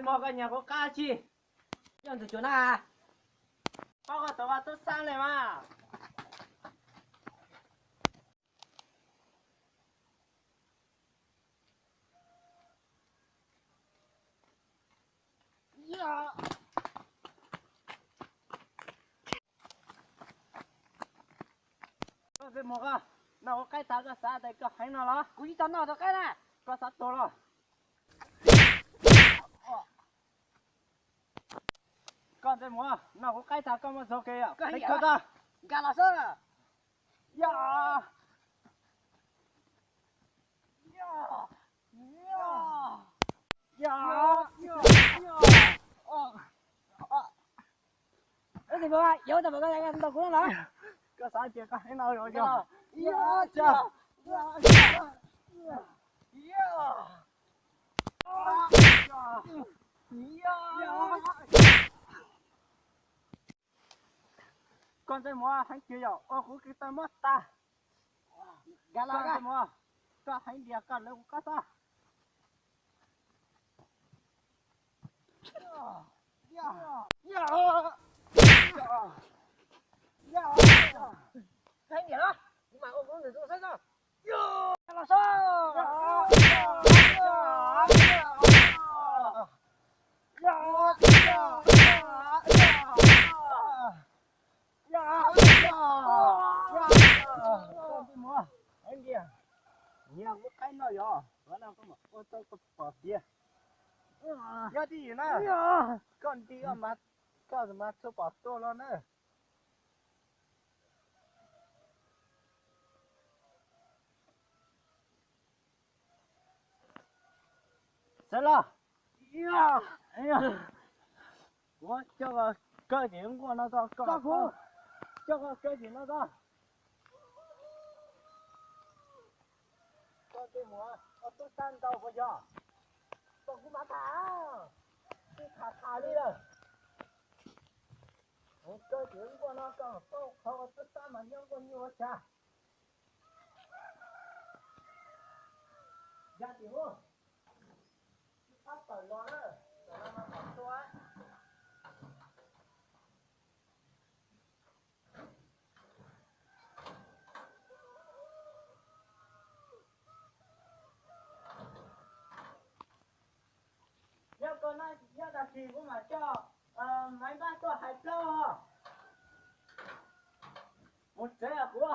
Koj nyiam kuv qab tsi? Yog tus cuav na. Pab koj tus vaj tub sab li mas. Koj ntxwg muag, koj noj kuv qaib tas koj xav tias koj heev no los? Kuv tsis tau noj tus qaib na. Koj xav tuag los? Koj ntxwg muag, noj kuv qaib tas koj muaj zog kev yom? Koj nkag los xwb. Ya. Ya. Ya. Ib txwm muag, yuav tau pom koj ntau kuv no los? Koj xav tias koj heev no los yog? Koj ntxwg muag heev tiag yom, ua kuv kwv tau mob tag. Koj ntxwg muag, koj heev tiag koj lawv kuv qab tag. Heev tiag los, kuv mam ua kuv ntxwg tuaj saib tso. Los so. Koj ntxwg muag, heev tiag, nyiam kuv qaib no yog, ua no koj mam ua tau koj pom tiag. Nyob twj ywm na, koj nti koj mas txhua pom tuaj los na. Xav los? Kuv coj koj kawg tim nkuaj no tso, koj coj koj kawg tim no tso. Koj ntxwg muag, ua tub sab ntau puas yog? Koj kuv mam tham, kuv tham tham li lawm. Kuv kawg tim nkuaj no koj paub qhov ua tub sab mas nyob nkuaj nyuj ua cas. Ya tim ub, tsis txhob tawm los na, tawm los mas pom tua. Nyob koj na, nyob tag kis kuv mam coj Maiv Npab tuaj hais plaub. Mus tsev kuv